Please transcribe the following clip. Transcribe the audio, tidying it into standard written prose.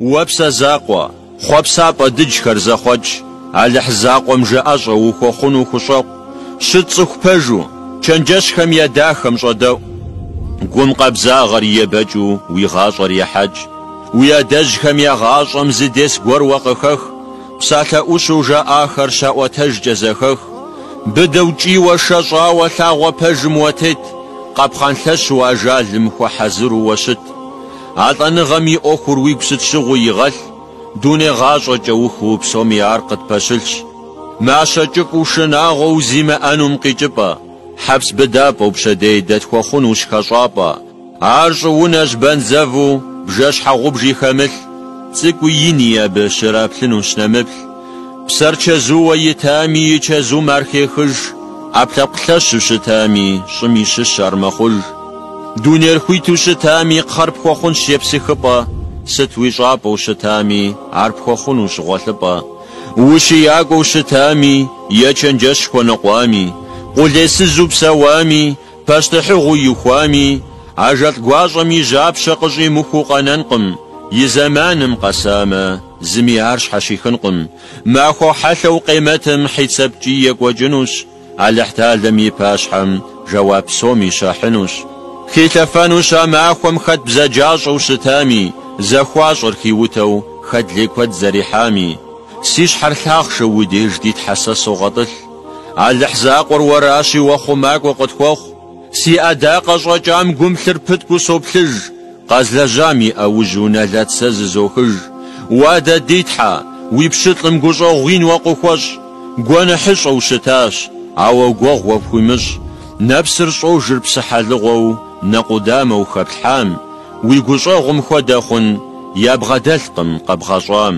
Уэ псэ закъуэ, хъуэпсапӏэ дыджхэр зэхъуэкӏ, Алыхь закъуэм жыӏэщӏэ ухуэхъуну хущӏэкъу, щыт цӏыху пэжу, чэнджэщхэм я дахэм щӏэдэӏу. Гум къабзагъэр ебэкӏыу уи гъащӏэр ехьэкӏ. Уи адэжьхэм я гъащӏэм зы дерс гуэр уэ къыхэх, псалъэ ӏущу жаӏахэр щаӏуэтэжкӏэ зэхэх. Быдэу кӏийуэ шэщӏауэ лъагъуэ пэжым уэ тет, къапхъэн лъэщу ажалым хуэхьэзыру уэ щыт. А лӏэныгъэм и ӏуэхур уигу сыт щыгъуи игъэлъ, дуней гъащӏэ кӏэухыу псоми ар къытпэщылъщ. Мащэ кӏыфӏу шынагъуэу зимыӏэнум къикӏыпӏэ, хьэпс быдапӏэу пщэдей дэ тхуэхъунущ хэщӏапӏэ. Ар щӏыунэщ бэнзэву, бжэ щхьэгъубжи хэмылъ, цӏыкӏуи ини абы щраплъынущ нэмыплъ. Псэр чэзууэ итами, и чэзум ар хехыж, ӏэпкълъэпкъ лъэщу щытами, щӏым и щыщ ар мэхъуж. Дунейр хуиту щытами, кхъэр пхуэхъунщ епсыхыпӏэ, сыт уи щӏапӏэу щытами, ар пхуэхъунущ гъуэлъыпӏэ. Ущиякӏуэу щытами, е чэнджэщ хуэныкъуами, къулейсызу псэуами, пащтыхьыгъуи ихуами, ажал гуащӏэм и жьапщэ къыщӏимыхуу къэнэнкъым, и зэманым къэсамэ, зыми ар щхьэщихынкъым. Махуэ хьэлъэу къемэтым хьисэп ткӏий екӏуэкӏынущ, Алыхьталэм и пащхьэм жэуап псоми щахьынущ. Хилъэфэнущ а махуэм хэт бзаджащӏэу щытами, захуащӏэр хиутэу хэт лей куэд зэрихьами. Си щхьэр лъахъшэу уи деж ди Тхьэ сэ согъэтӏылъ. Алыхь закъуэр уэращи уэ хъумакӏуэ къытхуэхъу. Си ӏэдакъэ щӏэкӏам гум лъыр пыткӏуу соплъыж, къэзлэжьам и ӏэужьу нэлат сэ зызохыж. Уа дэ ди Тхьэ, уи пщылӏым гущӏэгъу ин уэ къыхуэщӏ, гуэныхьыщӏэу щытащ, ауэ гуэгъу уэ пхуимыщӏ. Нэпсыр щӏожыр псыхьэлыгъуэу нэ къудамэу хэплъхьам, уи гущӏэгъум хуэдэ хъун ябгъэдэлъкъым къэбгъэщӏам.